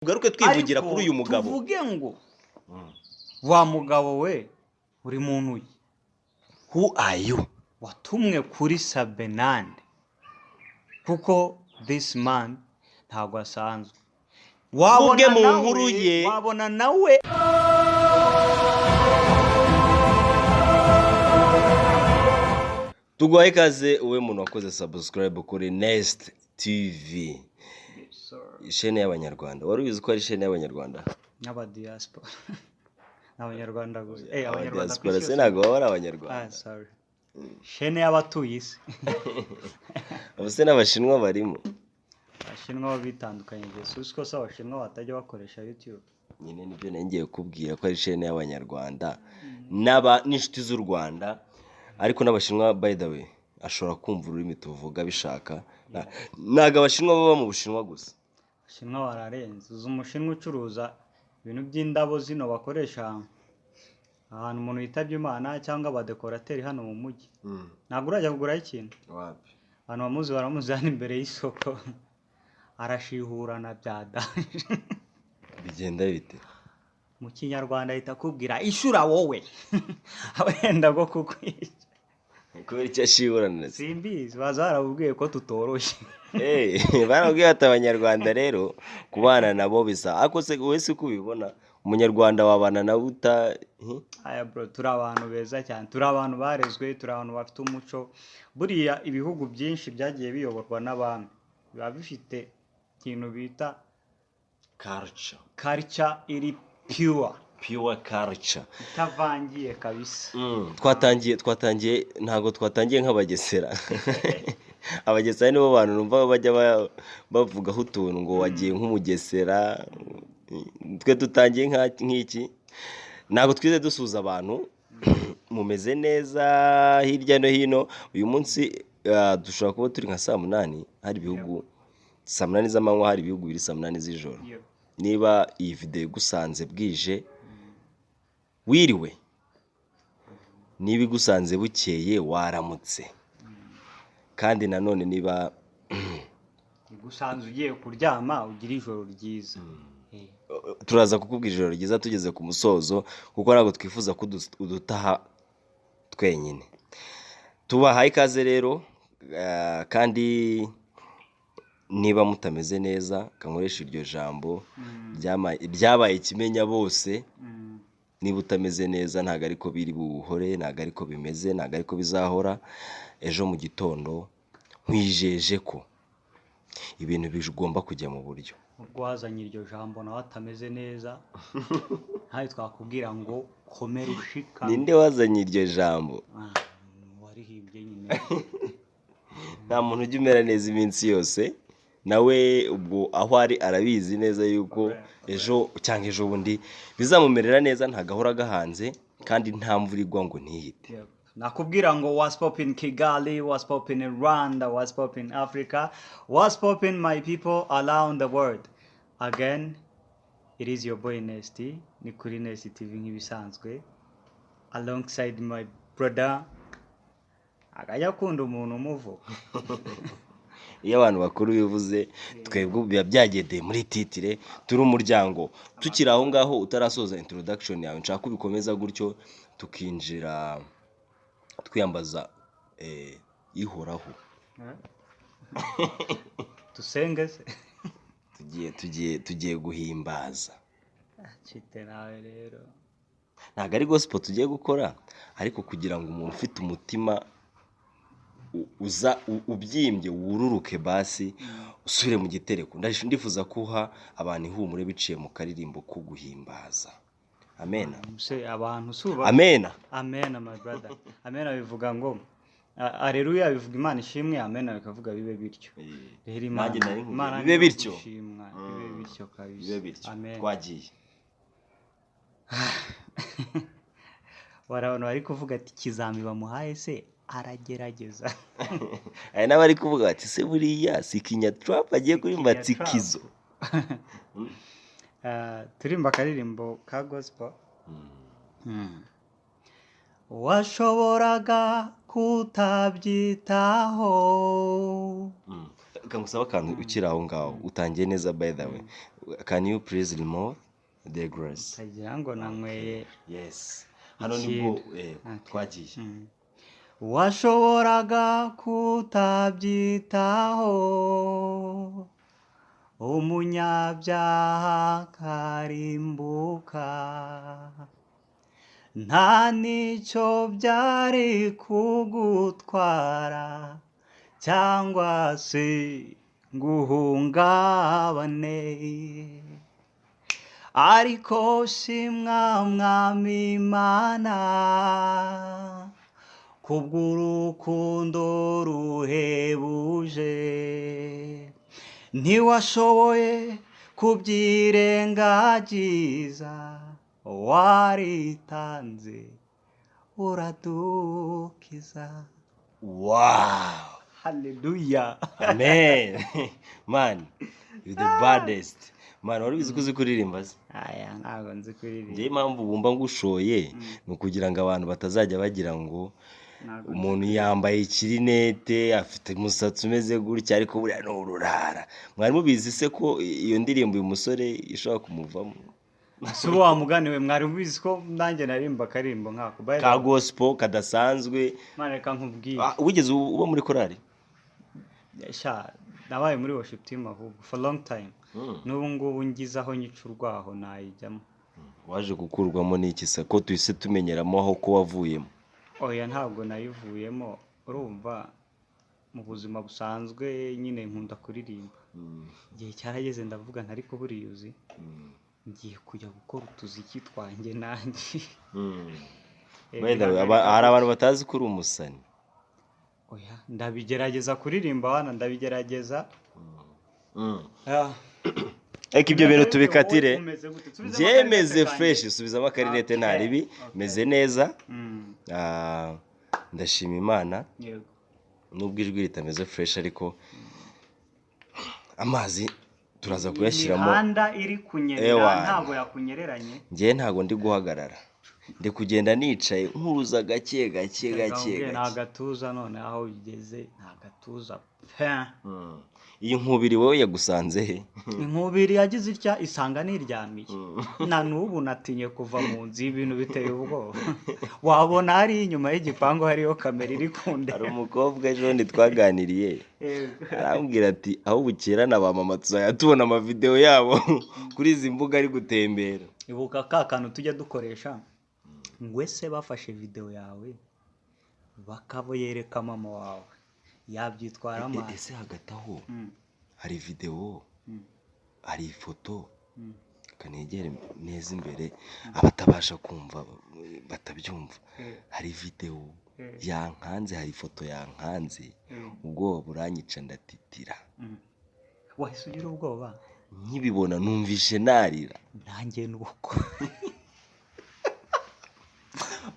Tugaruke twivugira Ariko kuri uyu mugabo. Tuvuge ngo wa mugabo we, uri muntu ki? Who are you? Watumwe kuri Sabenande, kuko this man ntabwo asanzwe. Ubwe mu nkuru ye. Wabona nawe. Tuguhaye ikaze, wowe muntu wakoze subscribe kuri Nest TV, ishene y'Abanyarwanda. Wari ubizi ko ari ishene y'Abanyarwanda? N'abadiaspora, ni Abanyarwanda gusa. Abanyarwanda ku Abadiaspora isi se yose. ntabwo baba ari Abanyarwanda? Ah, sorry, shene y'abatuye isi. Abo se n'Abashinwa barimo? Abashinwa bo bitandukanyije. Si ko se Abashinwa batajya bakoresha YouTube? Nyine nibyo ngiye kukubwira, ko ari ishene y'Abanyarwanda n'inshuti z'u Rwanda, ariko n'Abashinwa, by the way, ashobora kumva ururimi tuvuga bishaka. Ntabwo Abashinwa baba mu Bushinwa gusa. Abashinwa bararenze. Uzi Umushinwa ucuruza ibintu by'indabo zino bakoresha ahantu umuntu yitabye Imana, cyangwa abadekorateri hano mu mujyi? Ntabwo urajya kugurayo ikintu? Wapi. Abantu bamuzi baramuzi. Hano imbere y'isoko arashihurana bya danger. Bigenda bite? Mu Kinyarwanda ahita akubwira ishura wowe, aba yenda bwo kukwica. Kubera icyo ashiburana se? Simbizi, baza barabubwiye ko tutoroshye. Barabwiye ati Abanyarwanda rero kubana nabo bisa, ariko se wowe si uko ubibona? Umunyarwanda wabana nawe uta Aya bro, turi abantu beza cyane, turi abantu barezwe, turi abantu bafite umuco. Buriya ibihugu byinshi byagiye biyoborwa n'abami biba bifite ikintu bita Culture. Culture iri pure. Pure culture. Itavangiye kabisa. Twatangiye, ntabwo twatangiye nk'Abagesera. Abagesera nibo bantu numva bajya bavugaho utuntu ngo wagiye nk'Umugesera. Twe dutangiye nk'iki, ntabwo twize dusuhuza abantu. Mumeze neza hirya no hino? Uyu munsi dushobora kuba turi nka saa 8, hari ibihugu saa 8 z'amanywa, hari ibihugu biri saa 8 z'ijoro. Niba iyi videwo igusanze bwije, wiriwe; niba igusanze bukeye, waramutse; kandi nanone niba Igusanze ugiye kuryama, ugira ijoro ryiza. Turaza kukubwira ijoro ryiza tugeze ku musozo, kuko ntabwo twifuza ko udutaha twenyine. Tubahaye ikaze rero, kandi niba mutameze neza, kankoresha iryo jambo ryabaye ikimenya bose. Niba utameze neza, ntabwo ariko biri buhore, ntabwo ariko bimeze, ntabwo ariko bizahora. Ejo mu gitondo nkwijeje ko ibintu bigomba kujya mu buryo. Ubwo wazanye iryo jambo, nawe atameze neza, ntawe twakubwira ngo komera ushikame. Ninde wazanye iryo jambo? Ah, warihimbye nyine. Nta muntu ujya umera neza iminsi yose. Nawe ubwo aho ari arabizi neza yuko ejo cyangwa ejo bundi bizamumerera neza. Ntagahora gahanze, kandi nta mvura igwa ngo ntihite. Yep. Nakubwira ngo what's poppin Kigali, what's poppin in Rwanda, what's poppin Africa, what's poppin my people around the world. Again, it is your boy Nesty, ni kuri Nesty TV nk'ibisanzwe, alongside my brother. Akajya akunda umuntu umuvuga. Iyo abantu bakuru bivuze, twebwe biba byagendeye muri title. Turi umuryango. Tukiri aho ngaho, utarasoza introduction yawe, nshaka ko ubikomeza gutyo, tukinjira twiyambaza Ihoraho. Dusenge se? Tugiye guhimbaza. Cite nawe rero. Ntabwo ari gospel tugiye gukora, ariko kugira ngo umuntu ufite umutima uza ubyimbye wururuke, basi usubire mu gitereko. Ndifuza kuha abantu ihumure biciye mu karirimbo ko guhimbaza. Amena. Se abantu suba. Amena. Amen, my brother. Amen bivuga ngo Aleluya bivuga Imana ishimwe, amen bikavuga bibe bityo. Rero Imana Nanjye nari nkubwiye, Imana bibe niyo bityo. gushimwa, bibe bityo kabisa. Bibe bityo. Amen. Twagiye. Bari abantu bari kuvuga ati ikizami bamuhaye se aragerageza. Hari n'abari kuvuga bati se buriya si Kinyatrap agiye kuririmba? Kinyatrap. Tsikizo. Turimba akaririmbo ka gospel. Washoboraga kutabyitaho. Kangusaba akantu ukiri aho ngaho, utangiye neza. By the way, can you please remove the glass? Utagira ngo nanyweye. Yes, hano nibwo twagiye. Washoboraga kutabyitaho, umunyabyaha karimbuka, nta n'icyo byari kugutwara cyangwa se ngo uhungabane, ariko shimwa Mwami Imana kubw'urukundo ruhebuje. Ntiwashoboye kubyirengagiza, waritanze uradukiza. Wow. Haleluya. Amen. Man, you the baddest man. Wari ubizi ko uzi kuririmba se? Aya, ntabwo nzi kuririmba. Njyewe impamvu bumva ngushoye ni ukugira ngo abantu batazajya bagira ngo Ntabwo. umuntu yambaye ikirinete, afite umusatsi umeze gutya, ariko buriya ni ururara. Mwari mubizi se ko iyo ndirimbo uyu musore ishobora kumuvamo? Si ubu wa mugani we, mwari mubizi ko nanjye narimba akaririmbo nkako? By the Ka way, gospel kadasanzwe. Man, reka nkubwire. Ah, wigeze uba muri korari? Sha, nabaye muri worship team ahubwo for long time. N'ubu ngubu ngize aho nyica urwaho nayijyamo. Waje gukurwamo n'iki se, ko tuhise tumenyeramo aho ko wavuyemo? Oya, ntabwo nayivuyemo. Urumva, mu buzima busanzwe nyine nkunda kuririmba. Igihe cyarageze ndavuga nti: "Ariko buriya uzi, ngiye kujya gukora utuziki twanjye nanjye." By the way, hari abantu batazi ko uri umusani. Oya, ndabigerageza kuririmba wana, ndabigerageza. Ah. Ariko ibyo bintu tubikatire. Umeze gute? Nsubizemo Byemeze. akarinete kanjye. Fresh, subizamo akarinete. Nta ribi. Meze neza. Ah, ndashima Imana. Nubwo ijwi ritameze fresh, ariko amazi turaza kuyashyiramo. Imihanda iri kunyerera. Ewa. Ntabwo yakunyereranye? Njyewe ntabwo ndi guhagarara, ndi kugenda nicaye nkuruza gake gake gake. Nta Gake. gatuza none aho bigeze, nta gatuza pe. Iyi nkubiri wowe yagusanze he? Inkubiri yagize itya isanga niryamiye, na n'ubu natinye kuva mu nzu, ibintu biteye ubwoba. Wabona hari inyuma y'igipangu hariyo kamera iri Hari kundeba. umukobwa ejo bundi twaganiriye, arambwira ati: "Aho bukera na ba mama tuzajya tubona amavidewo yabo kuri izi mbuga ari gutembera." Ibuka ka kantu tujya dukoresha ngo: "Ese bafashe videwo yawe bakabayereka mama wawe, yabyitwaramo ate?" Ese hagati aho hari videwo, hari ifoto, kanegere neza imbere abatabasha kumva batabyumva, hari videwo yankanze, hari ifoto yankanze, ubwoba buranyica, ndatitira. Wahise ugira ubwoba? Nkibibona numvishe narira. Nanjye ni uko.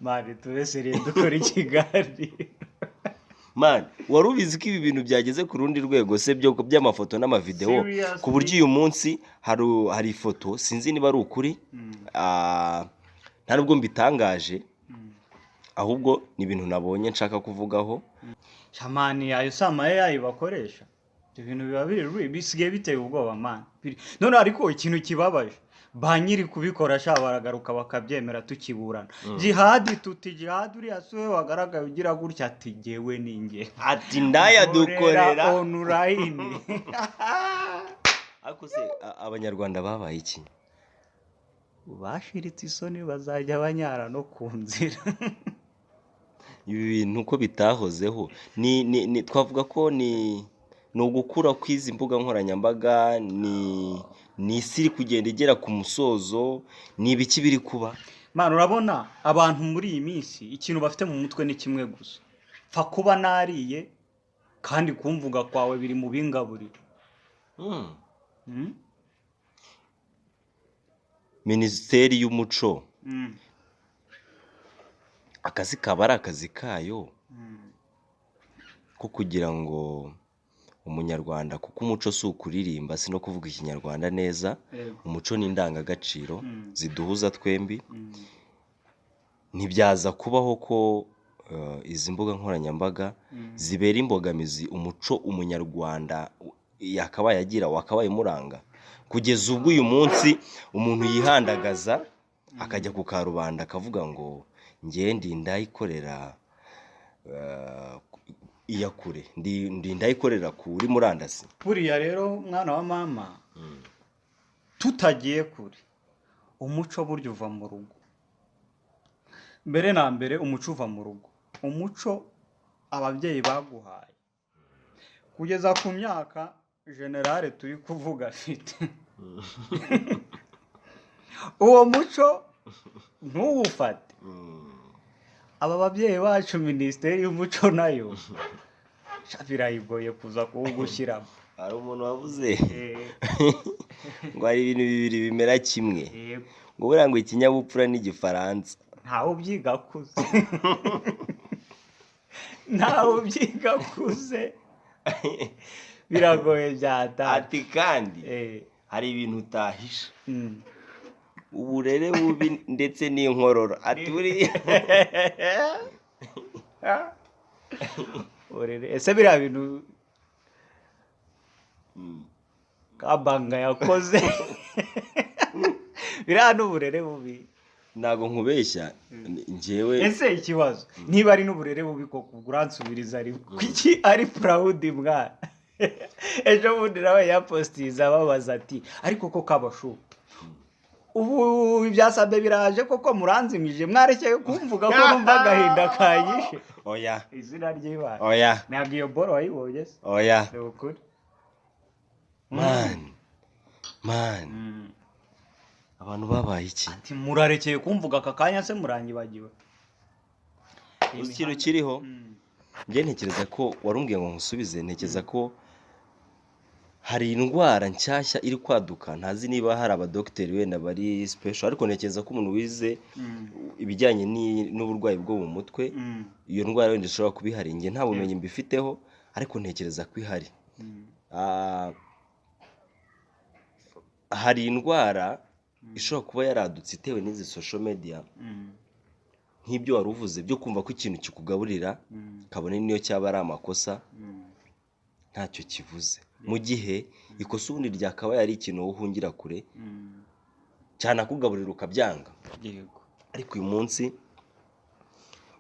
Man, tubeseriye dukora ikiganiro. Man, wari ubizi ko ibi bintu byageze ku rundi rwego se byo by'amafoto n'amavidewo? Seriously? Ku buryo uyu munsi hari ifoto, sinzi niba ari ukuri, nta nubwo mbitangaje, ahubwo ni ibintu nabonye nshaka kuvugaho. Sha man, ayo si ama AI bakoresha. Ibyo bintu biba biri bisigaye biteye ubwoba, man. None ariko ikintu kibabaje, ba nyiri kubikora sha baragaruka bakabyemera, tukiburana jihadi, tuti: "Jihadi, uriya si we wagaragaye ugira gutya?" Ati: "Jyewe ni njye." Ati: "Ndaya dukorera online." Ariko se Abanyarwanda babaye iki? Bashiritse isoni, bazajya banyara no ku nzira. Ibi bintu uko bitahozeho, ni twavuga ko ni ugukura kw'izi mbuga nkoranyambaga, ni isi iri kugenda igera ku musozo, ni ibiki biri kuba? Man, urabona abantu muri iyi minsi ikintu bafite mu mutwe ni kimwe gusa: pfa kuba nariye, kandi kumvuga kwawe biri mu bingaburira. Minisiteri y'Umuco, akazi kaba ari akazi kayo ko kugira ngo Umunyarwanda, kuko umuco si ukuririmba, si no kuvuga Ikinyarwanda neza, umuco ni indangagaciro ziduhuza twembi. Ntibyaza kubaho ko izi mbuga nkoranyambaga zibera imbogamizi umuco umunyarwanda yakabaye agira, wakabaye umuranga, kugeza ubwo uyu munsi umuntu yihandagaza akajya ku karubanda akavuga ngo njye ndi indayikorera iyakure, ndi indayikorera kuri murandasi? Buriya rero, mwana wa mama, tutagiye kure, umuco burya uva mu rugo. Mbere na mbere umuco uva mu rugo, umuco ababyeyi baguhaye kugeza ku myaka generale turi kuvuga afite. Uwo muco ntuwufate. Aba babyeyi bacu, Minisiteri y'Umuco nayo sha, birayigoye kuza kuwugushyiramo. Hari umuntu wavuze ngo hari ibintu bibiri bimera kimwe, ngo buriya ngo ikinyabupfura n'igifaransa. Ntawe ubyiga akuze, ntawe ubyiga akuze, biragoye byatanga. Ati kandi hari ibintu utahisha, uburere bubi ndetse n'inkorora. Ati buriya Uburere ese, biriya bintu Kabanga yakoze, biriya ni uburere bubi? Ntabwo nkubeshya njyewe. Ese ikibazo niba ari n'uburere bubi koko, ubwo uransubiriza, ari kuki ari proud? Mwana, ejo bundi nawe yapositiza ababaza ati: "Ariko ko kabashu ubu ibyasabye biraje koko, muranzimije, mwarekeye kumvuga ko numva agahinda kanyishe?" Oya. Izina ry'Imana. Oya. Ntabwo iyo boro wayibonye se? Oya. Ni ukuri. Man, man, abantu babaye iki? Ati: "Murarekeye kumvuga aka kanya se, muranyibagiwe?" Uzi ikintu kiriho? Njye ntekereza ko warumbwiye ngo nkusubize. Ntekereza ko hari indwara nshyashya iri kwaduka. Ntazi niba hari abadogiteri wenda bari special, ariko ntekereza ko umuntu wize ibijyanye n'uburwayi bwo mu mutwe, iyo ndwara wenda ishobora kuba ihari. Njye nta bumenyi mbifiteho, ariko ntekereza ko ihari. Hari indwara ishobora kuba yaradutse itewe n'izi social media, nk'ibyo wari uvuze byo kumva ko ikintu kikugaburira, kabone n'iyo cyaba ari amakosa, ntacyo kivuze, mu gihe ikosa ubundi ryakabaye ari ikintu wowe uhungira kure, cyanakugaburira ukabyanga. Ariko uyu munsi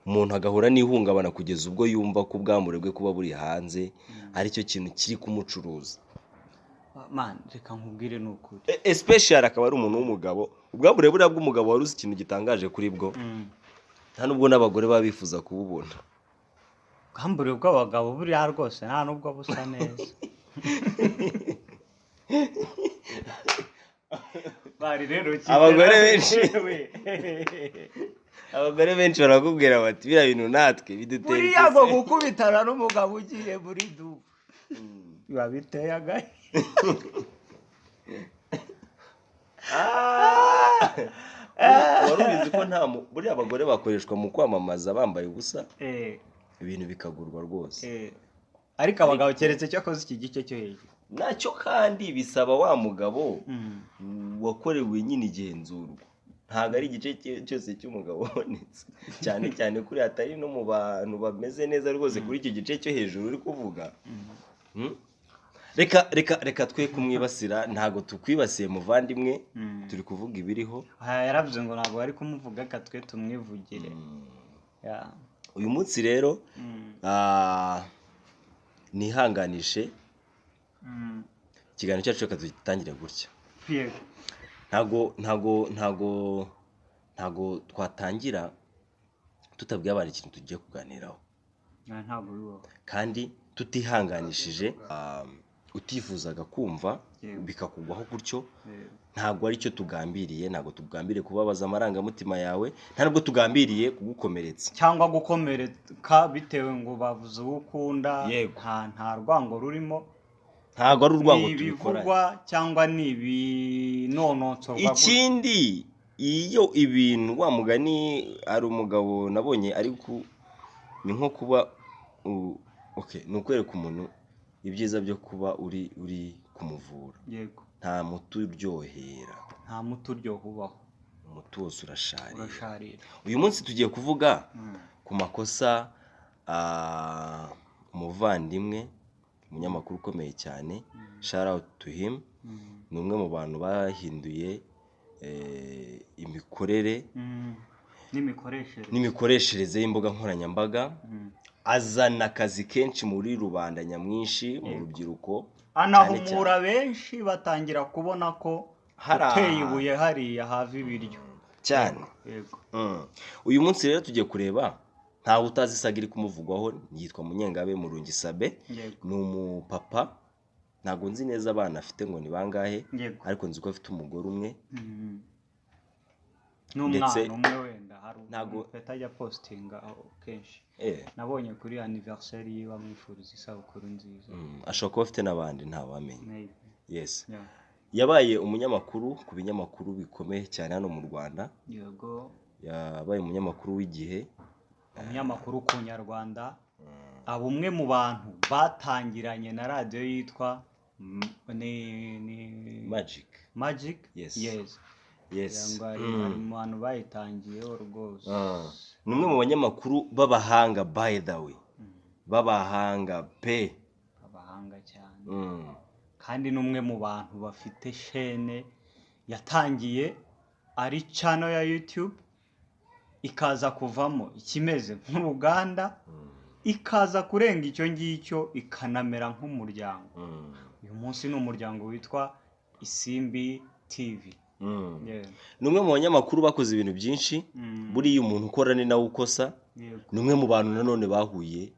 umuntu agahura n'ihungabana kugeza ubwo yumva ko ubwambure bwe kuba buri hanze aricyo kintu kiri kumucuruza. Man, reka nkubwire, ni ukuri. Especially akaba ari umuntu w'umugabo. Ubwambure buriya bw'umugabo, wari uzi ikintu gitangaje kuri bwo? Nta nubwo n'abagore baba bifuza kububona. Ubwambure bw'abagabo buriya rwose nta nubwo busa neza. Bari rero Abagore benshi. Abagore benshi barakubwira bati: "Biriya bintu natwe bidutera Buriya ngo iseseme." gukubitana n'umugabo ugiye muri dubu biba biteye agahinda. Wari ubizi ko nta buriya abagore bakoreshwa mu kwamamaza bambaye ubusa, ibintu bikagurwa rwose? Ariko abagabo, keretse cyo akoze iki gice cyo hejuru. Nacyo kandi bisaba wa mugabo wakorewe nyine igenzurwa. Ntabwo ari igice cyose cy'umugabo ubonetse, cyane cyane kuri hatari no mu bantu bameze neza rwose kuri icyo gice cyo hejuru uri kuvuga. Reka, reka, reka twe kumwibasira. Ntabwo tukwibasiye, muvandimwe, turi kuvuga ibiriho. Aha yaravuze ngo ntabwo bari kumuvuga, reka twe tumwivugire. Ya. Uyu munsi rero nihanganishe ikiganiro cyacu, reka tugitangire gutya. Yego. Ntago twatangira tutabwiye abantu ikintu tugiye kuganiraho. Ah, ntabwo bibaho. Kandi tutihanganishije utifuzaga kumva, bikakugwaho gutyo. Ntabwo aricyo tugambiriye. Ntabwo tugambiriye kubabaza amarangamutima yawe, nta nubwo tugambiriye kugukomeretsa cyangwa gukomereka bitewe ngo bavuze uwo ukunda. Nta rwango rurimo. Ntabwo ari urwango Ni tubikoranye. ibivugwa cyangwa ni ibinononsorwa gutya. Ikindi, iyo ibintu, wa mugani, hari umugabo nabonye ari ku ni nko kuba okay, ni ukwereka umuntu ibyiza byo kuba uri kumuvura. Nta muti uryohera. Nta muti uryoha ubaho. Umuti wose urasharira. Urasharira. Uyu munsi tugiye kuvuga ku makosa umuvandimwe, umunyamakuru ukomeye cyane, shout out to him, ni umwe mu bantu bahinduye imikorere N'imikoreshereze. n'imikoreshereze y'imbuga nkoranyambaga, azana akazi kenshi muri rubanda nyamwinshi, mu rubyiruko cyane cyane. Anahumura benshi, batangira kubona ko Hari uteye ahantu. ibuye hariya hava ibiryo. Cyane. Yego. Uyu munsi rero tugiye kureba, ntawe utazi isaga iri kumuvugwaho, yitwa Munyengabe Murungi Sabe. Ni umupapa, ntabwo nzi neza abana afite ngo ni bangahe, ariko nzi ko afite umugore umwe. N'umwana umwe wenda hari ukuntu ajya postinga aho kenshi. Nabonye kuri anniversaire yiwe amwifuriza isabukuru nziza. Ashobora kuba afite n'abandi, ntawamenya. Maybe. Yes. Yeah. Yabaye umunyamakuru ku binyamakuru bikomeye cyane hano mu Rwanda. Yabaye umunyamakuru w'Igihe. Umunyamakuru ku Nyarwanda, aba umwe mu bantu batangiranye na radiyo yitwa ni Magic. Magic. Yes. Yes. Yes. Ngira ngo ari mu bantu bayitangiyeho rwose. Ni umwe mu banyamakuru b'abahanga, by the way, b'abahanga pe. Abahanga cyane. Kandi ni umwe mu bantu bafite shene yatangiye ari channel ya YouTube, ikaza kuvamo ikimeze nk'uruganda, ikaza kurenga icyo ngicyo, ikanamera nk'umuryango. Uyu munsi ni umuryango witwa Isimbi TV. Yeah. Ni umwe mu banyamakuru bakoze ibintu byinshi. Buriya umuntu ukora ni nawe ukosa. Ni umwe mu bantu nanone bahuye,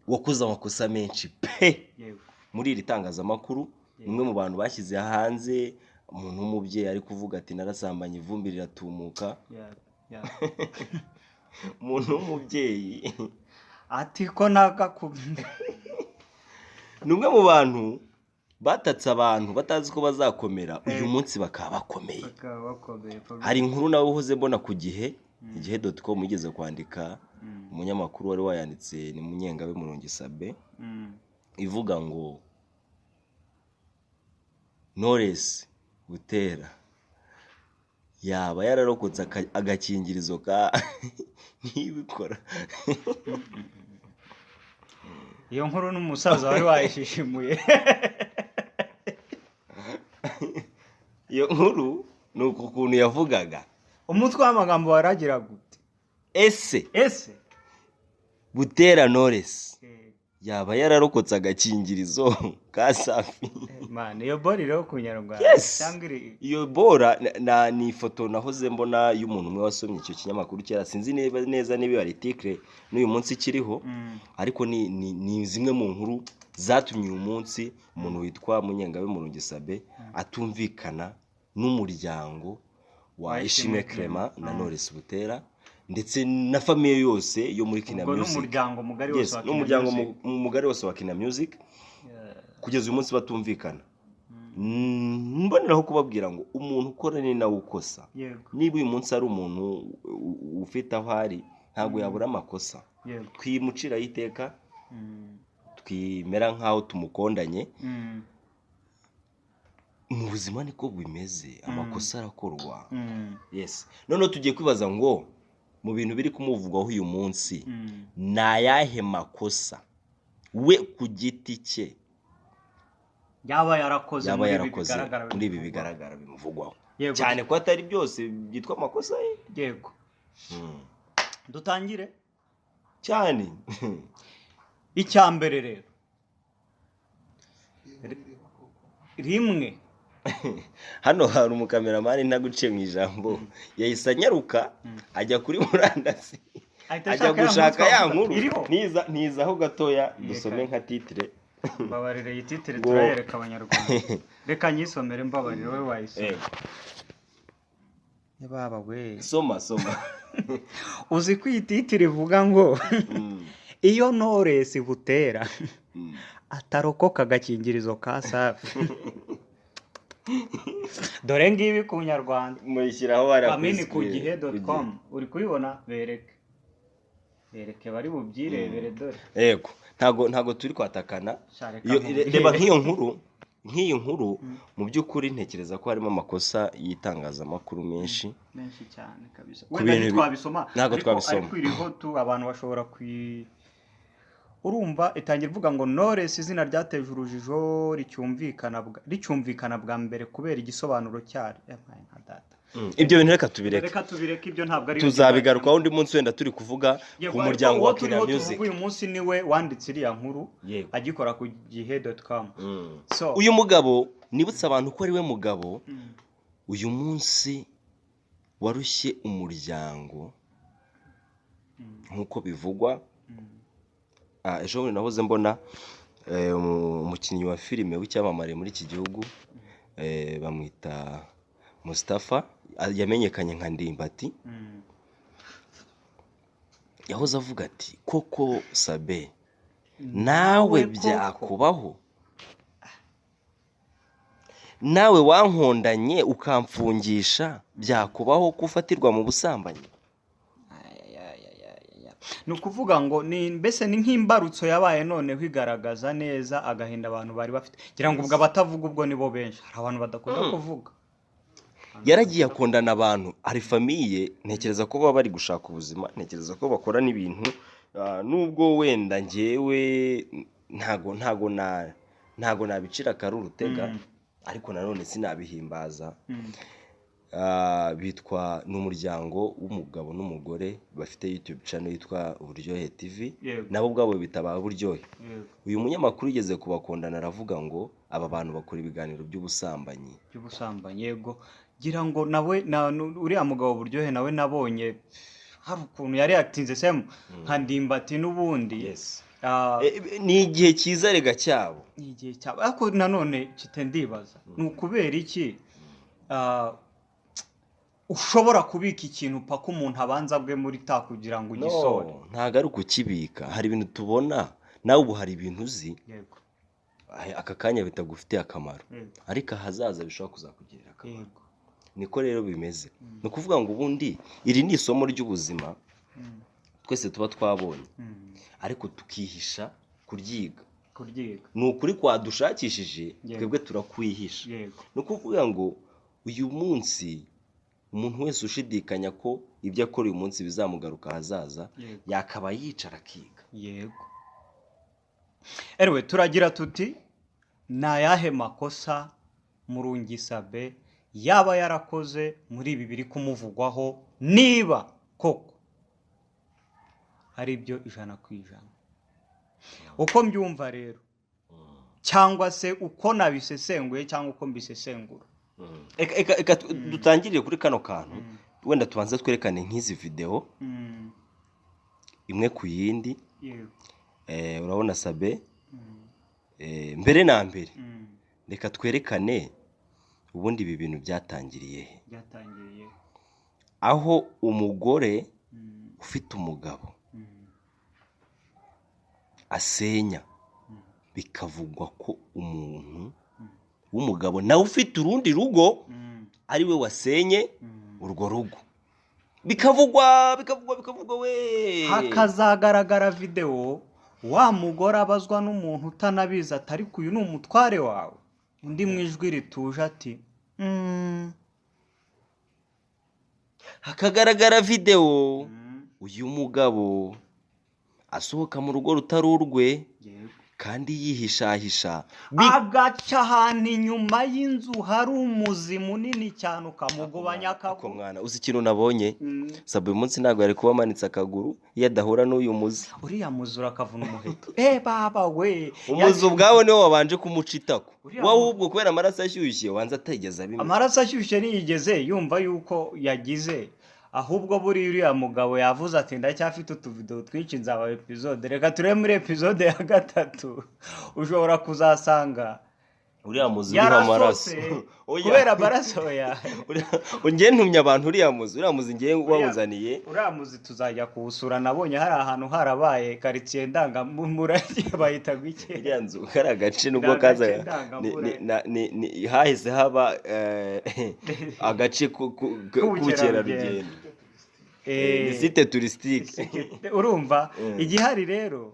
wakoze amakosa menshi pe muri iri tangazamakuru. Ni umwe mu bantu bashyize hanze umuntu w'umubyeyi ari kuvuga ati: "Narasambanye, ivumbi riratumuka." Umuntu w'umubyeyi. Ati ko nagakubye. Ni umwe mu bantu batatse abantu batazi ko bazakomera, uyu munsi bakaba bakomeye. Bakaba bakomeye. Hari inkuru nawe uhoze mbona ku Gihe, igihe.com, yigeze kwandika, umunyamakuru wari wayanditse ni Munyengabe Murungi Sabe, ivuga ngo Knowless Butera yaba yararokotse agakingirizo ka ntibikora. Iyo nkuru n'umusaza wari wayishishimuye. Iyo nkuru ni uku kuntu yavugaga. Umutwe w'amagambo waragira gute? Ese Ese Butera Knowless yaba yararokotse agakingirizo ka Safi? Man, iyo bori rero ku Nyarwanda Yes. cyangwa iri Iyo bora ni ifoto nahoze mbona y'umuntu umwe wasomye icyo kinyamakuru kera, sinzi niba neza niba iyo article n'uyu munsi ikiriho, ariko ni zimwe mu nkuru zatumye uyu munsi umuntu witwa Munyengabe Murungi Sabe atumvikana n'umuryango wa Wa Ishimwe Ishimwe Clement na Knowless Butera, ndetse na famille yose yo muri Kina Ubwo Music. n'umuryango mugari wose Yes, wa Kina n'umuryango Music. mugari wose wa Kina Music, kugeza uyu munsi batumvikana. Mboneraho kubabwira ngo umuntu ukora ni nawe ukosa. Niba uyu munsi ari umuntu ufite aho ari, ntabwo yabura amakosa. Twimuciraho iteka, twimera nk'aho tumukondanye. Mu buzima niko bimeze, amakosa arakorwa. Yes, noneho tugiye kwibaza ngo mu bintu biri kumuvugwaho uyu munsi, ni ayahe makosa we ku giti cye yaba yarakoze yaba muri ibi yarakoze bigaragara muri ibi bimuvugwaho. bigaragara bimuvugwaho, cyane ko atari byose byitwa amakosa ye. Yego, dutangire. Cyane. Icya mbere rero, rimwe Hano hari umukameramani, ntaguciye mu ijambo, yahise anyaruka ajya kuri murandasi, ahita ajya ashaka ya gushaka nkuru ya twavuga. nkuru. Iriho. Ntizaho gatoya dusome Reka. nka titre. Mbabarire, iyi titre Ngo- turayereka Abanyarwanda. Reka nyisomere, mbabarire, wowe wayisoma. Baba we! Soma, soma. Uzi ko iyi titre ivuga ngo iyo Knowless Butera atarokoka agakingirizo ka Safi. Dore ngibi ku Nyarwanda. Muyishyiraho hariya kuri Kamini ku screen. gihe dot com, uri kubibona? Bereke, bereke bari bubyirebere, dore. Yego, ntago turi kwatakana. Sha, reka Iyo- nkubwire. Reba nk'iyo nkuru. Nk'iyi nkuru, mu by'ukuri ntekereza ko harimo amakosa y'itangazamakuru menshi. Menshi cyane kabisa. Ku Wenda bintu ntitwabisoma. Ntabwo Ariko twabisoma. Ariko iriho tu abantu bashobora urumva itangira ivuga ngo Knowless, izina ryateje urujijo ricyumvikana bwa mbere kubera igisobanuro cyaryo. Yampaye nka data. Ibyo bintu reka tubireke. Reka tubireke, ibyo ntabwo ari Tuzabigarukaho undi munsi, wenda turi kuvuga Yego, ku ariko muryango uwo wa Kina turiho Music. tuvuga uyu munsi niwe wanditse iriya nkuru agikora ku gihe.com. So Uyu mugabo, nibutse abantu ko ari we mugabo uyu munsi warushye umuryango nk'uko bivugwa. Ejo bundi nahoze mbona umukinnyi wa filime w'icyamamare muri iki gihugu, bamwita Mustafa, yamenyekanye nka Ndimbati. Yahoze avuga ati: "Koko Sabe, nawe Nawe koko. byakubaho? Nawe wankondanye ukamfungisha, byakubaho ko ufatirwa mu busambanyi?" Ni ukuvuga ngo ni mbese ni nk'imbarutso yabaye noneho igaragaza neza agahinda abantu bari bafite. Ngira ngo ubwo abatavuga ubwo nibo benshi, hari abantu badakunda kuvuga. Yaragiye akundana abantu, hari famille, ntekereza ko baba bari gushaka ubuzima, ntekereza ko bakora n'ibintu, nubwo wenda njyewe ntago nabicira akari urutega, ariko nanone sinabihimbaza. Bitwa ni umuryango w'umugabo n'umugore bafite YouTube channel yitwa Uburyohe TV. Nabo ubwabo bita ba Buryohe. Uyu munyamakuru yigeze kubakondana, aravuga ngo aba bantu bakora ibiganiro by'ubusambanyi. By'ubusambanyi, yego. Ngira ngo nawe uriya mugabo Buryohe nawe nabonye hari ukuntu yari yatinze semu nka Ndimbati n'ubundi. Ni igihe cyiza rega cyabo. Ni igihe cyabo, ariko nanone kite ndibaza ni ukubera iki ushobora kubika ikintu paka umuntu abanza agwe muri ta kugira ngo ugisore? No, ntabwo ari ukukibika. Hari ibintu tubona, nawe ubu hari ibintu uzi aka kanya bitagufitiye akamaro, ariko ahazaza bishobora kuzakugirira akamaro. Niko rero bimeze. Ni ukuvuga ngo ubundi iri ni isomo ry'ubuzima twese tuba twabonye, ariko tukihisha kuryiga. Kuryiga. Ni ukuri kwadushakishije, twebwe turakwihisha. Ni ukuvuga ngo uyu munsi umuntu wese ushidikanya ko ibyo akora uyu munsi bizamugaruka ahazaza, yakaba yicara akiga. Yego. Anyway, turagira tuti: ni ayahe makosa Murungi Sabe yaba yarakoze muri ibi biri kumuvugwaho, niba koko ari byo 100%? Uko mbyumva rero, cyangwa se uko nabisesenguye, cyangwa uko mbisesengura, Reka dutangirire kuri kano kantu, wenda tubanze twerekane nk'izi videwo imwe ku yindi. Urabona Sabe, mbere na mbere reka twerekane ubundi ibi bintu byatangiriye he. Byatangiriye Aho umugore ufite umugabo asenya, bikavugwa ko umuntu w'umugabo nawe ufite urundi rugo ari we wasenye urwo rugo, bikavugwa, bikavugwa, bikavugwa we. Hakazagaragara videwo wa mugore abazwa n'umuntu utanabizi ati: "Ariko uyu ni umutware wawe?" Undi mu ijwi rituje ati: "Mm." Hakagaragara videwo uyu mugabo asohoka mu rugo rutari urwe kandi yihishahisha. Agaca ahantu inyuma y'inzu hari umuzi munini cyane ukamugobanya Ako akaguru. mwana, uzi ikintu nabonye? Sabe uyu munsi ntabwo yari kuba amanitse akaguru iyo adahura n'uyu muzi. Uriya muzi urakavuna umuheto, baba we. Umuzi ubwawo niwo wabanje kumuca itako. Uriya Wowe ahubwo kubera amaraso ashyushye wanza atigeze abimenya. Amaraso ashyushye ntiyigeze yumva yuko yagize, ahubwo buriya uriya mugabo yavuze ati: "Ndacyafite utuvidewo twinshi, nzaba episode." Reka turebe muri episode ya gatatu, ushobora kuzasanga Uriya muzi uriho amaraso. yarasose Oya. kubera amaraso ya Njye ntumye abantu, uriya muzi njye wawuzaniye. Uriya muzi tuzajya kuwusura. Nabonye hari ahantu harabaye karitsiye ndangamurage, bayita iki? Iriya nzu, kariya gace nubwo Ni kaza agace ndangamurage. Hahise haba agace K'ubukerarugendo. k'ubukerarugendo. Ni site touristique. Urumva igihari rero,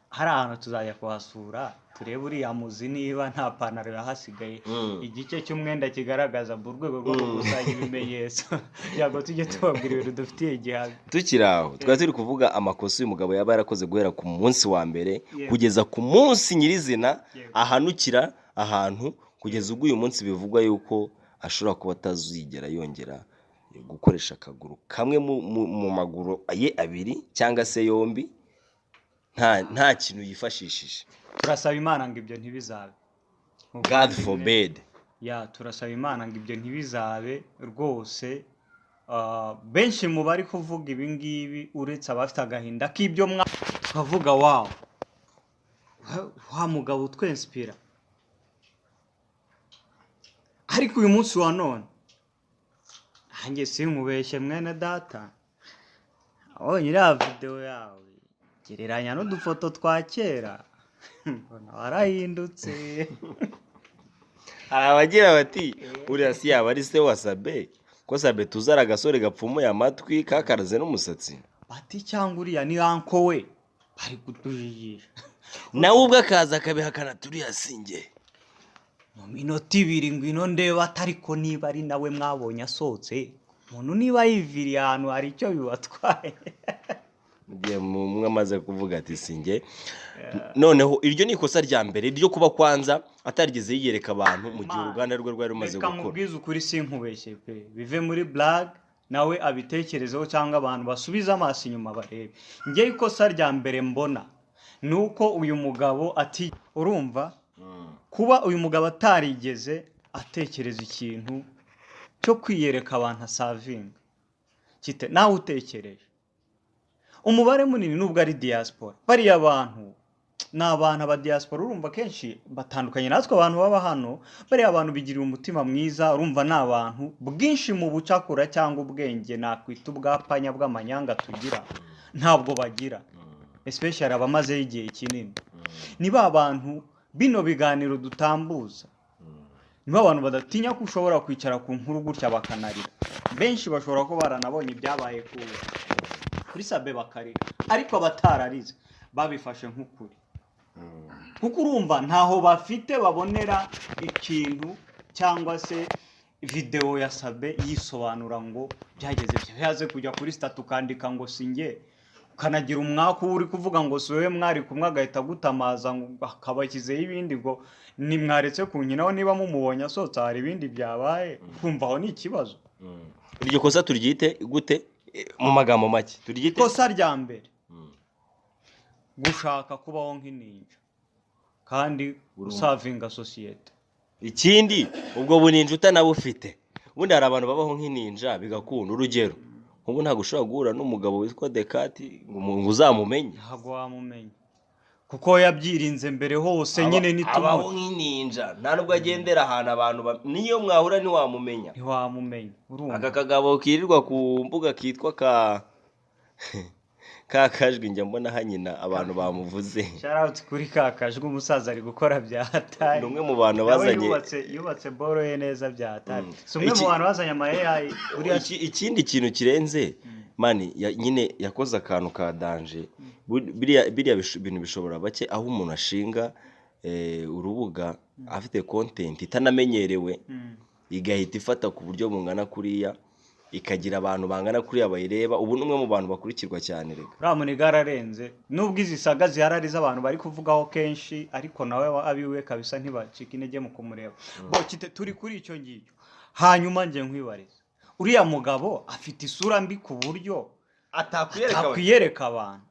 hari ahantu tuzajya kuhasura. Turebe uriya muzi niba nta pantaro yahasigaye, igice cy'umwenda kigaragaza mu rwego rwo gukusanya ibimenyetso, kugira ngo tujye tubabwira ibintu dufitiye gihamya. Tukiri aho, twari turi kuvuga amakosa uyu mugabo yaba yarakoze guhera ku munsi wa mbere kugeza ku munsi nyirizina ahanukira ahantu, kugeza ubwo uyu munsi bivugwa yuko ashobora kuba atazigera yongera gukoresha akaguru kamwe mu maguru ye abiri cyangwa se yombi nta kintu yifashishije. Turasaba Imana ngo ibyo ntibizabe. God forbid. Ya, turasaba Imana ngo ibyo ntibizabe rwose. Benshi mu bari kuvuga ibi ngibi, uretse abafite agahinda k'ibyo mwa tukavuga, wow, wa mugabo utwensipira, ariko uyu munsi wa none nanjye sinkubeshye, mwene data, abonye iriya videwo yawe gereranya n'udufoto twa kera, mbona warahindutse. Hari abagira bati: "Uriya si yaba ari se wa Sabe, ko Sabe tuzi ari agasore gapfumuye amatwi, kakaraze n'umusatsi?" Bati: "Cyangwa uriya ni uncle we, bari kutujijisha." Nawe ubwo akaza akabihakana, turiya sinjye. Mu minota 2 ngwino ndeba, atariko niba ari nawe mwabonye asohotse, umuntu niba yiviriye ahantu hari icyo bibatwaye. Mu gihe umwe amaze kuvuga ati sinjye, noneho iryo ni ikosa rya mbere ryo kuba kwanza atarigeze yiyereka abantu mu gihe Man, uruganda rwe rwari rumaze reka gukura. Nkubwize ukuri, sinkubeshye pe, bive muri blague, nawe abitekerezeho cyangwa abantu basubize amaso inyuma barebe. Njye ikosa rya mbere mbona ni uko uyu mugabo ati, urumva, kuba uyu mugabo atarigeze atekereza ikintu cyo kwiyereka abantu asavinga kite. Nawe utekereje umubare munini, nubwo ari diaspora, bariya bantu ni abantu aba diaspora, urumva kenshi batandukanye natwe abantu baba hano. Bariya abantu bigirira umutima mwiza, urumva, ni abantu bwinshi mu bucakura cyangwa ubwenge nakwita ubwapanya bw'amanyanga tugira ntabwo bagira, especially abamazeyo igihe kinini. Ni ba bantu bino biganiro dutambuza, ni ba bantu badatinya ko ushobora kwicara ku nkuru gutya bakanarira. Benshi bashobora kuba baranabonye ibyabaye kuri Sabe bakarira, ariko abatararize babifashe nk'ukuri, kuko urumva ntaho bafite babonera ikintu cyangwa se videwo ya Sabe yisobanura ngo byageze byaze kujya kuri status ukandika ngo sinjye, ukanagira umwaku uri kuvuga ngo si wowe mwari kumwe, agahita agutamaza ngo akabashyizeho ibindi ngo nimwaretse kunkinaho, niba mumubonye asohotse hari ibindi byabaye. Kumva aho ni ikibazo. Iryo kosa turyite gute? Mu magambo make turyite? Ikosa rya mbere, gushaka kubaho nk'ininja kandi usavinga sosiyete. Ikindi, ubwo buninja utanabufite. Ubundi hari abantu babaho nk'ininja bigakunda. Urugero, nk'ubu ntabwo ushobora guhura n'umugabo witwa Dekati ngo uzamumenye. Ntabwo wamumenya kuko yabyirinze mbere hose nyine. Abaho nitumuhe nk'ininja, nta nubwo agendera ahantu abantu niyo mwahura ntiwamumenya. Ntiwamumenya, urumva. Aka kagabo kirirwa ku mbuga kitwa ka kajwi, njya mbona hanyina abantu bamuvuze. Shout kuri ka kajwi, umusaza ari gukora bya hatari. Ni umwe mu bantu Nawe bazanye yubatse boro ye neza bya hatari. Si umwe mu Iki- bantu bazanye ama AI uriya. Ikindi kintu kirenze, man, nyine yakoze akantu ka danger. Biriya bintu bishobora bake, aho umuntu ashinga urubuga afite content itanamenyerewe, igahita ifata ku buryo bungana kuriya, ikagira abantu bangana kuriya bayireba. Ubu ni umwe mu bantu bakurikirwa cyane reka. Uriya muniga ararenze, nubwo izi saga zihari ari iz'abantu bari kuvugaho kenshi, ariko nawe abiwe kabisa ntibacika intege mu kumureba. Bo kite turi kuri icyo ngicyo. Hanyuma njye nkwibariza, uriya mugabo afite isura mbi ku buryo atakwiyereka? Atakwiyereka abantu?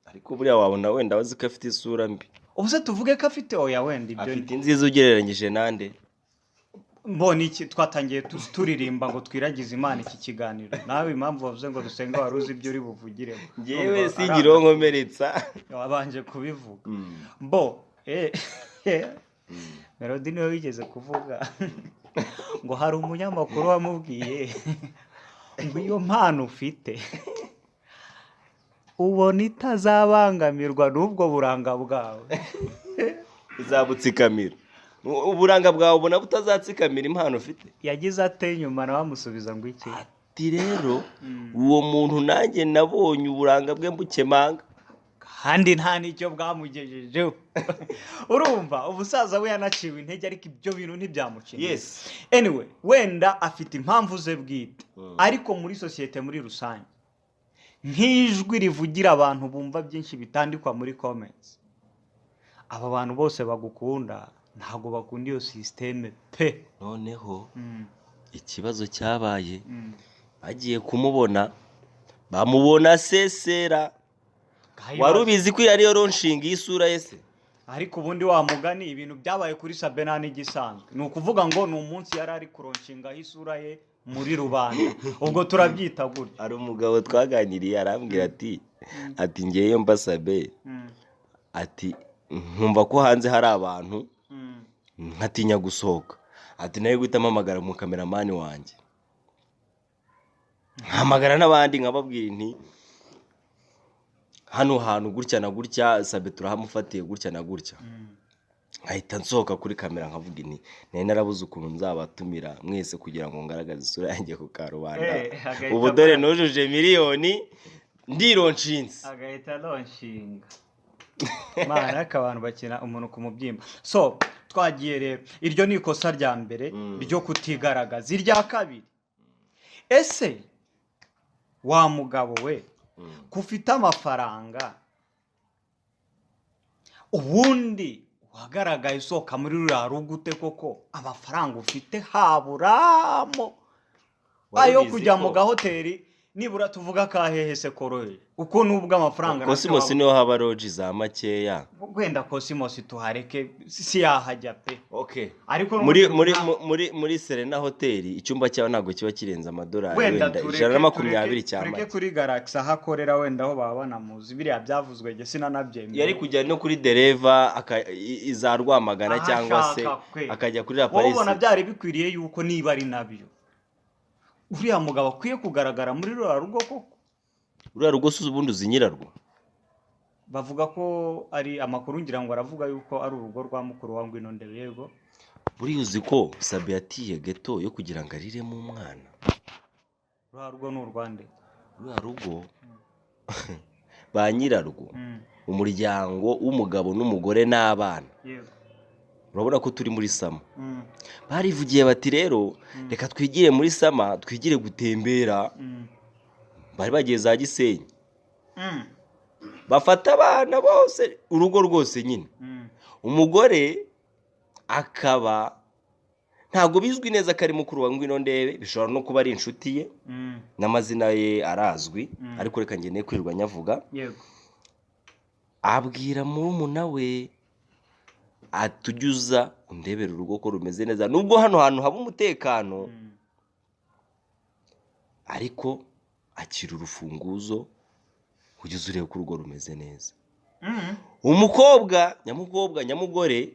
Ariko buriya wabona wenda azi ko afite isura mbi. Ubu se tuvuge ko afite? Oya, wenda ibyo Afite inziza ugereranyije nande? Mbona iki twatangiye turirimba ngo twiragize Imana iki kiganiro. Nawe impamvu wavuze ngo dusenge, wari uzi ibyo uri buvugiremo. Ngewe Urumva, sigira uwo nkomeretsa. Wabanje kubivuga bo Melody niwe wigeze kuvuga ngo hari umunyamakuru wamubwiye ngo iyo mpano ufite ubona itazabangamirwa n'ubwo buranga bwawe. Izabutsikamira. Uburanga bwawe ubona butazatsikamira impano ufite? Yagize ate nyuma? Nawe amusubiza ngo iki? Ati: "Rero uwo muntu nanjye nabonye uburanga bwe mbukemanga." Kandi nta n'icyo bwamugejejeho. Urumva ubusaza we yanaciwe intege, ariko ibyo bintu ntibyamukeneye. Anyway, wenda afite impamvu ze bwite, ariko muri sosiyete muri rusange, nk'ijwi rivugira abantu bumva byinshi bitandikwa muri comments, aba bantu bose bagukunda ntabwo bakunda iyo système pe. Noneho ikibazo cyabaye, bagiye kumubona, bamubona sesera. Wari ubizi ko iyo ariyo launching y'isura ye se? Ariko ubundi wa mugani, ibintu byabaye kuri Sabe nta n'igisanzwe. Ni ukuvuga ngo ni umunsi yari ari kulaunchingaho isura ye muri rubanda, ubwo turabyita gutyo. Hari umugabo twaganiriye, arambwira ati ngewe mbasabe, ati nkumva ko hanze hari abantu, nkatinya gusohoka, ati nawe guhita mpamagara umucameraman wanjye, nkahamagara n'abandi, nkababwira nti hano hantu gutya na gutya, Sabe turahamufatiye gutya na gutya, nkahita nsohoka kuri kamera nkavuga nti nari narabuze ukuntu nzabatumira mwese kugira ngo ngaragaze isura yanjye ku karubanda. Agahita Ubu dore nujuje miliyoni, ndilaunchinze. Agahita launchinga. Mana, ariko abantu bakina umuntu ku mubyimba. So twagiye rero, iryo ni ikosa rya mbere ryo kutigaragaza. Irya kabiri, ese wa mugabo we, ko ufite amafaranga, ubundi wagaragaye usohoka muri ruriya rugo ute koko? Amafaranga ufite haburamo Wari ayo ubizi kujya mu ko gahoteli nibura tuvuga kahehe se koroheje, kuko nubwo amafaranga Cosmos niho haba lodge za makeya. Wenda Cosmos tuhareke, si yahajya pe. Okay. Ariko Muri n'ubundi muri muri Serena Hotel, icyumba cyawe ntabwo kiba kirenze amadolari wenda wenda tureke 120 cya tureke make. Kuri Galaxy aho akorera, wenda aho baba banamuzi, biriya byavuzwe jye sinanabyemeye. Yari kujya no kuri Dereva iza Rwamagana Aho cyangwa se ashaka kwe. akajya kuri La Wowe ubona Paris. byari bikwiriye yuko, niba ari nabyo, uriya mugabo akwiye kugaragara muri ruriya rugo koko? Uriya rugo se ubundi uzi nyirarwo? Bavuga ko ari amakuru, ngira ngo aravuga yuko ari urugo rwa mukuru wa Ngwino Ndebe, yego. Buriya uzi ko Sabe yatiye ghetto yo kugira ngo ariremo umwana? Ruriya rugo ni urwande? Ruriya rugo ba nyirarwo, umuryango w'umugabo n'umugore n'abana, urabona ko turi muri summer, barivugiye bati rero reka twigire muri summer, twigire gutembera. Bari bagiye za Gisenyi, bafata abana bose, urugo rwose nyine. Umugore akaba ntabwo bizwi neza ko ari mukuru wa Ngwino Ndebe, bishobora no kuba ari inshuti ye, n'amazina ye arazwi, ariko reka ngeneye kwirirwa nyavuga. Abwira murumuna we ati ujye uza undebere urugo ko rumeze neza, nubwo hano hantu haba umutekano, ariko akira urufunguzo, ujye uza urebe ko urugo rumeze neza. Umukobwa nyamukobwa nyamugore,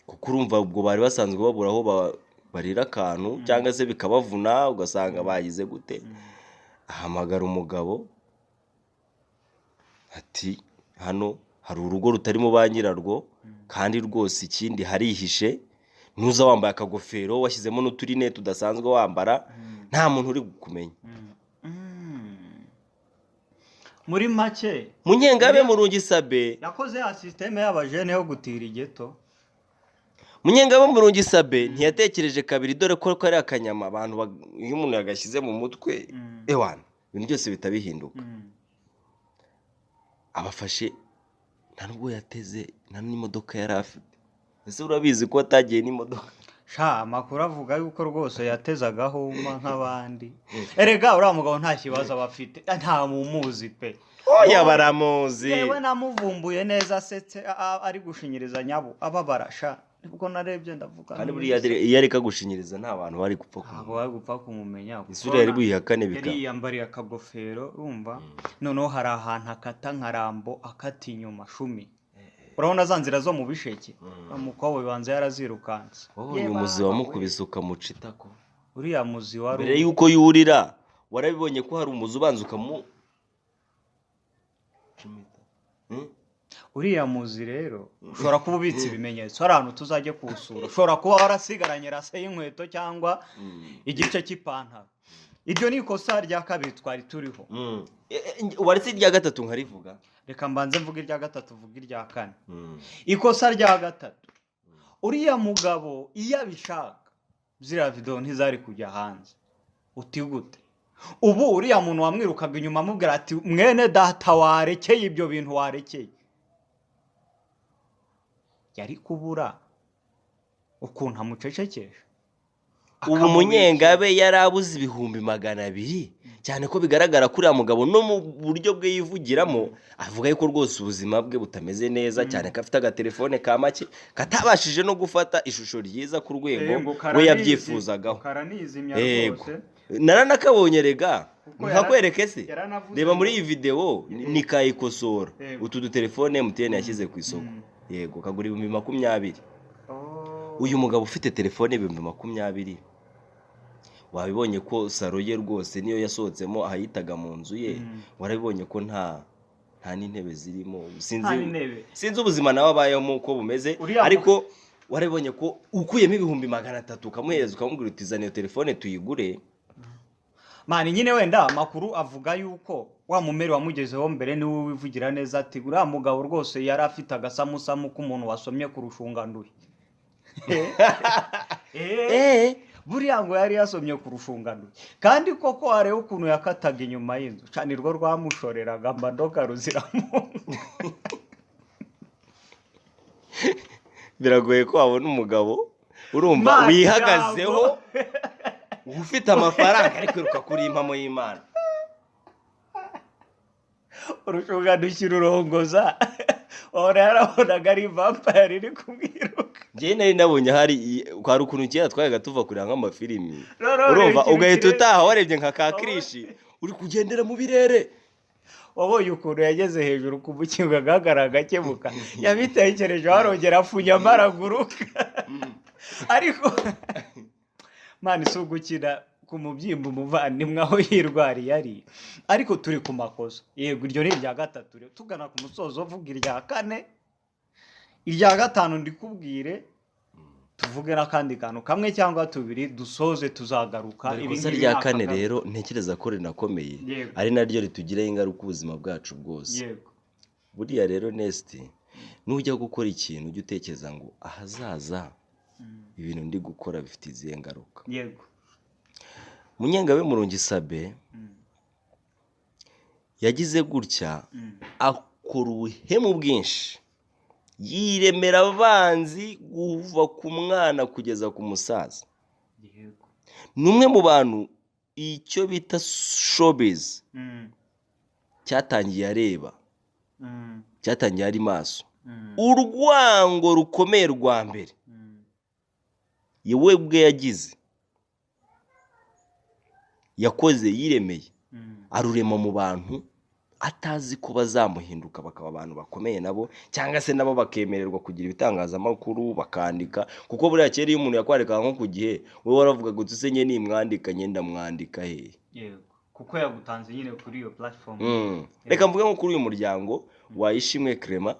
kuko urumva ubwo bari basanzwe babura aho barira akantu cyangwa se bikabavuna, ugasanga bagize gute, ahamagara umugabo ati hano hari urugo rutarimo ba nyirarwo, kandi rwose ikindi harihishe, ntuza wambaye akagofero, washyizemo n'uturinete udasanzwe wambara, nta muntu uri kukumenya. Muri make, Munyengabe Murungi Sabe yakoze ya système y'abajene yo gutira ighetto. Munyengabe Murungi Sabe ntiyatekereje kabiri, dore ko kari akanyama abantu iyo umuntu yagashyize mu mutwe, ewana, ibintu byose bihita bihinduka. Abafashe, nta nubwo yateze, nta n'imodoka yari afite. Ese urabizi ko atagiye n'imodoka? Sha, amakuru avuga yuko rwose yateze agahuma nk'abandi. Erega uriya mugabo nta kibazo aba afite, nta mumuzi pe. Oya, baramuzi. Yewe, namuvumbuye neza asetse, ari gushinyiriza nyabo ababara sha, nibwo narebye ndavuga. Kandi buriya iyo areka gushinyiriza, nta bantu bari gupfa Ntabwo kumenya. bari gupfa kumumenya kuko Isura yari buyihakane bikaba. Yari yiyambariye akagofero, urumva noneho hari ahantu akata nka Rambo, akata inyuma shumi, urabona za nzira zo mu bisheke, umukobwa bibanza yarazirukanse. Wabonye umuzi wamukubise ukamuca itako? Uriya muzi wari Mbere y'uko yurira, warabibonye ko hari umuzi ubanza ukamu Hmm? Uriya muzi rero ushobora kuba ubitse ibimenyetso, hari ahantu tuzajya kuwusura, ushobora kuba warasigaranye rase y'inkweto cyangwa igice cy'ipantaro. Iryo ni ikosa rya kabiri twari turiho. Waretse irya gatatu nkarivuga? Reka mbanze mvuge irya gatatu, uvuge irya kane. Ikosa rya gatatu, uriya mugabo iyo abishaka ziriya videwo ntizari kujya hanze. Uti gute? Ubu uriya muntu wamwirukaga inyuma amubwira ati: "Mwene data, warekeye ibyo bintu, warekeye," yari kubura ukuntu amucecekesha? Ubu Munyengabe yari abuze 200,000, cyane ko bigaragara ko uriya mugabo no mu buryo bwe yivugiramo avuga yuko rwose ubuzima bwe butameze neza, cyane ko afite agatelefone ka make katabashije no gufata ishusho ryiza ku rwego we yabyifuzagaho. Karanizimya. Yego. Rwose. Naranakabonye rega. Kuko Nkakwereke se? yaranavuze Reba ngo- muri iyi videwo nikayikosora. Utu dutelefone MTN yashyize ku isoko, yego, kagura 20,000. Oh. Uyu mugabo ufite telefone 20,000, wabibonye ko saro ye rwose niyo yasohotsemo ahayitaga mu nzu ye. Warabibonye ko nta n'intebe zirimo, sinzi. Nta n'intebe. Sinzi ubuzima nawe abayemo uko bumeze. Ariko warabibonye ko ukuyemo 300,000 ukamuhereza, ukamubwira uti: "Zana iyo telefone tuyigure." Man, nyine wenda amakuru avuga yuko wa mumeri wamugezeho mbere niwe wivugira neza ati: "Uriya mugabo rwose yari afite agasamusamu k'umuntu wasomye ku rushunganduhi." Buriya ngo yari yasomye ku rushunganduhi, kandi koko wareba ukuntu yakataga inyuma y'inzu cyane, rwo rwamushoreraga mba ndoga ruziramu. Biragoye ko wabona umugabo, urumva, Man, wihagazeho, ufite amafaranga, ari kwiruka kuri impamo y'Imana. Urushungandushyi rurongoza, wabona yarabonaga ari vampire iri kumwiruka. Njyewe nari nabonye hari ukuntu kera twajyaga tuva kureba nk'amafilimi, No, urumva, ikintu ugahita utaha warebye nka ka Kirishi uri kugendera mu birere. Wabonye ukuntu yageze hejuru ku mukingo agahagarara agakemuka, yabitekereje arongera afunya araguruka. Ariko man, si ugukina ku mubyimba umuvandimwe aho yirwariye ari. Ariko turi ku makosa, yego, iryo ni irya gatatu. Rero tugana ku musozo, uvuga irya kane, irya gatanu ndikubwire, tuvuge n'akandi kantu kamwe cyangwa tubiri dusoze, tuzagaruka. Dore Ibi ikosa ngibi rya ni kane akagaruka. rero ntekereza ko rinakomeye, ari naryo ritugiraho ingaruka ubuzima bwacu bwose. Buriya rero Nesiti, nujya gukora ikintu ujye utekereza ngo ahazaza ibintu ndi gukora bifite izihe ngaruka. Munyengabe Murungi Sabe yagize gutya akora ubuhemu bwinshi, yiremera abanzi kuva ku mwana kugeza ku musaza. Ni umwe mu bantu icyo bita showbiz cyatangiye areba, cyatangiye ari maso. Urwango rukomeye rwa mbere yewe ubwe yagize, yakoze yiremeye, arurema mu bantu atazi ko bazamuhinduka bakaba abantu bakomeye nabo, cyangwa se nabo bakemererwa kugira ibitangazamakuru bakandika. Kuko buriya kera iyo umuntu yakwandikaga nko ku Gihe, wowe waravugaga uti: "Se njye nimwandika, njye ndamwandika hehe?" Yego, kuko yagutanze nyine kuri iyo platform. Reka mvuge nko kuri uyu muryango wa Ishimwe Clement,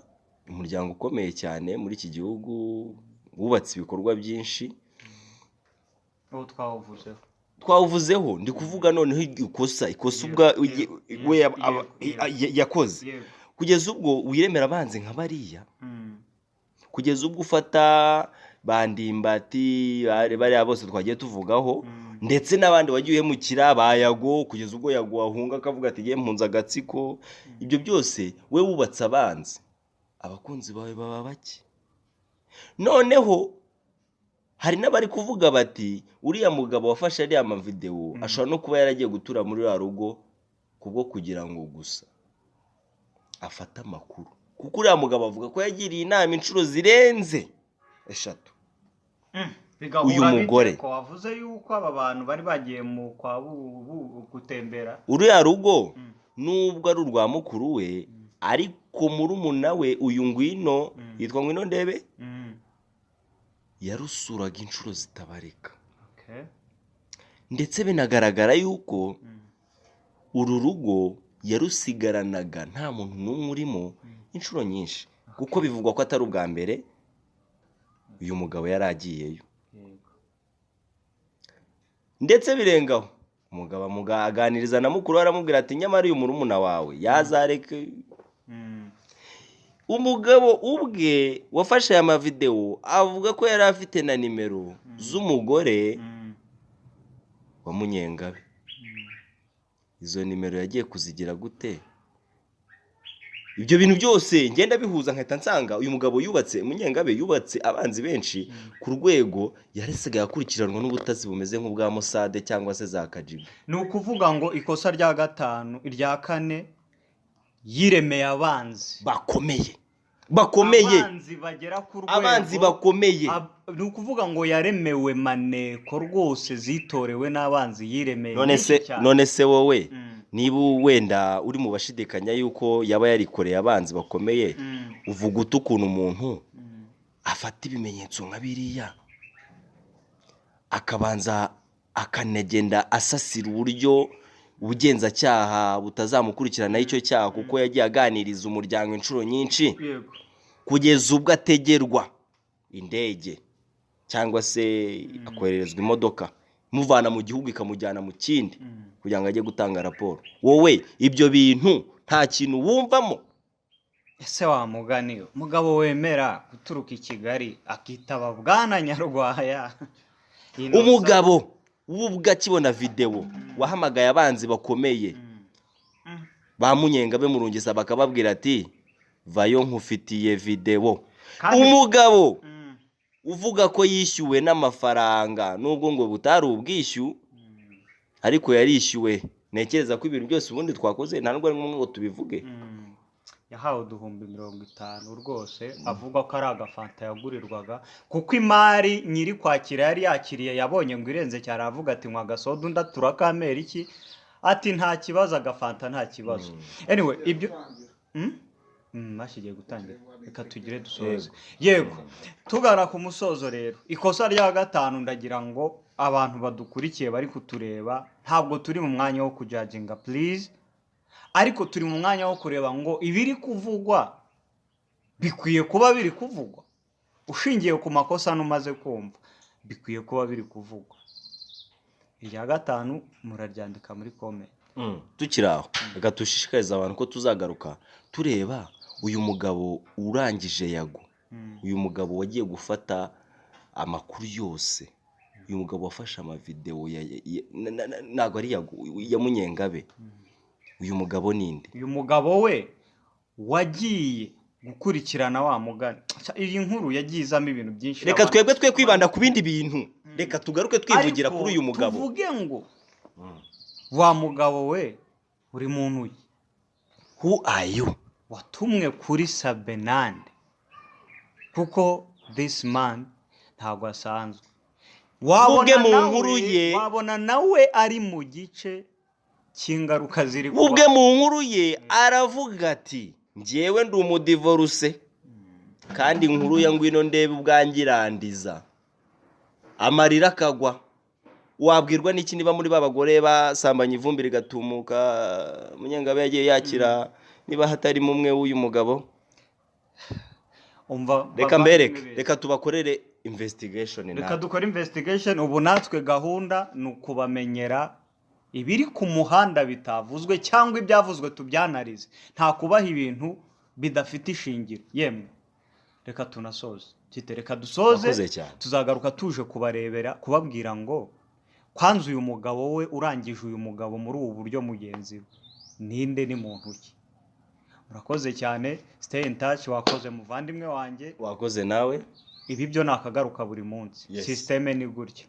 umuryango ukomeye cyane muri iki gihugu, wubatse ibikorwa byinshi. Uwo twawuvuzeho. Twawuvuzeho. Ndi kuvuga noneho ikosa ubwa we yakoze, kugeza ubwo wiremera abanzi nka bariya, kugeza ubwo ufata bandimbati bariya bose twagiye tuvugaho, ndetse n'abandi wagiye uhemukira ba Yago, kugeza ubwo Yago ahunga akavuga ati: "Ngiye mpunze agatsiko." Ibyo byose we wubatse abanzi, abakunzi bawe baba bake. Noneho hari n'abari kuvuga bati: "Uriya mugabo wafashe ariya mavidewo ashobora no kuba yaragiye gutura muri ruriya rugo kubwo kugira ngo gusa afate amakuru," kuko uriya mugabo avuga ko yagiriye inama inshuro zirenze eshatu Bigahura uyu bite mugore. Ko wavuze yuko aba bantu bari bagiye mu kwa gutembera? Uriya rugo, nubwo ari urwa mukuru we, ariko murumuna we uyu Ngwino, yitwa Ngwino Ndebe, yarusuraga inshuro zitabarika. Ndetse binagaragara yuko uru rugo yarusigaranaga nta muntu n'umwe urimo inshuro nyinshi, kuko bivugwa ko atari ubwa mbere uyu mugabo yari agiyeyo. Ndetse birengaho. Umugabo aganiriza na mukuru we, aramubwira ati: "Nyamara uyu murumuna wawe yazareka." Umugabo ubwe wafashe aya mavidewo avuga ko yari afite na nimero z'umugore wa Munyengabe. Izo nimero yagiye kuzigira gute? Ibyo bintu byose ngenda bihuza, nkahita nsanga uyu mugabo yubatse, Munyengabe yubatse abanzi benshi ku rwego yarasigaye akurikiranwa n'ubutasi bumeze nk'ubwa Mossad cyangwa se za KGB. Ni ukuvuga ngo ikosa rya gatanu, irya kane, yiremeye abanzi. Bakomeye, bakomeye. Abanzi bagera ku rwego Abanzi bakomeye. Ni ukuvuga ngo yaremewe maneko rwose zitorewe n'abanzi yiremeye None se benshi cyane. None se wowe, niba wenda uri mu bashidikanya yuko yaba yarikoreye abanzi bakomeye, uvuga ute ukuntu umuntu afata ibimenyetso nka biriya, akabanza akanagenda asasira uburyo ubugenzacyaha butazamukurikiranaho icyo cyaha, kuko yagiye aganiriza umuryango inshuro nyinshi, kugeza ubwo ategerwa indege cyangwa se akohererezwa imodoka imuvana mu gihugu ikamujyana mu kindi kugira ngo ajye gutanga raporo? Wowe ibyo bintu nta kintu wumvamo? Ese wa mugani, umugabo wemera guturuka i Kigali akitaba bwana Nyarwaya Innocent. Umugabo we ubwo akibona videwo wahamagaye abanzi bakomeye ba Munyengabe Murungisa, bakababwira ati: "Vayo, nkufitiye videwo." Umugabo uvuga ko yishyuwe n'amafaranga, nubwo ngo butari ubwishyu, ariko yarishyuwe. Ntekereza ko ibintu byose ubundi twakoze nta nubwo ari ngombwa ngo tubivuge. Yahawe 50,000 rwose, avuga ko ari agafanta yagurirwaga, kuko imari nyiri kwakira yari yakiriye yabonye ngo irenze cyane, aravuga ati: "Nywa agasoda." Undi turakamera iki, ati: "Nta kibazo, agafanta nta kibazo." Anyway, ibyo Mashyi igiye gutangira, reka tugire dusoze. Yego, tugana ku musozo rero. Ikosa rya gatanu, ndagira ngo abantu badukurikiye bari kutureba, ntabwo turi mu mwanya wo kujudginga, please, ariko turi mu mwanya wo kureba ngo ibiri kuvugwa bikwiye kuba biri kuvugwa. Ushingiye ku makosa n'umaze kumva, bikwiye kuba biri kuvugwa? Irya gatanu muraryandika muri comment. Tukiri aho, reka dushishikarize abantu ko tuzagaruka tureba uyu mugabo urangije Yago, uyu mugabo wagiye gufata amakuru yose, uyu mugabo wafashe amavidewo ntabwo ari Yago, ya Munyengabe. Uyu mugabo ninde? Uyu mugabo we wagiye gukurikirana wa mugani, iyi nkuru yagiye izamo ibintu byinshi. Reka twebwe twe kwibanda ku bindi bintu, reka tugaruke twivugira Ariko kuri uyu mugabo. Tuvuge ngo wa mugabo we, uri muntu ki? Who are you? Watumwe kuri Sabenande, kuko this man ntabwo asanzwe. Ubwe mu nkuru ye- Wabona nawe ari mu gice cy'ingaruka ziri kuba. Ubwe mu nkuru ye aravuga ati: "Njyewe ndi umudivorce, kandi inkuru ya Ngwino Ndebe ubwanjye irandiza, amarira akagwa." Wabwirwa n'iki niba muri ba bagore basambanye ivumbi rigatumuka Munyengabe yagiye yakira, niba hatarimo umwe w'uyu mugabo? Umva, Reka bavandimwe mbereke. beza. Reka tubakorere investigation Reka natwe. dukore investigation. Ubu natwe gahunda ni ukubamenyera ibiri ku muhanda bitavuzwe cyangwa ibyavuzwe tubyanarize, nta kubaha ibintu bidafite ishingiro. Yemwe, reka tunasoze kite, reka dusoze. Wakoze cyane. Tuzagaruka tuje kubarebera, kubabwira ngo kwanza uyu mugabo we urangije uyu mugabo muri ubu buryo, mugenzi we ninde, ni muntu ki? Murakoze cyane, stay in touch. Wakoze, muvandimwe wanjye. Wakoze nawe. Ibi byo ni akagaruka buri munsi. Yes. Système ni gutya.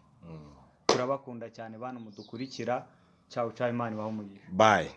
Turabakunda cyane, bantu mudukurikira. Ciao ciao, Imana ibahe umugisha. Bye.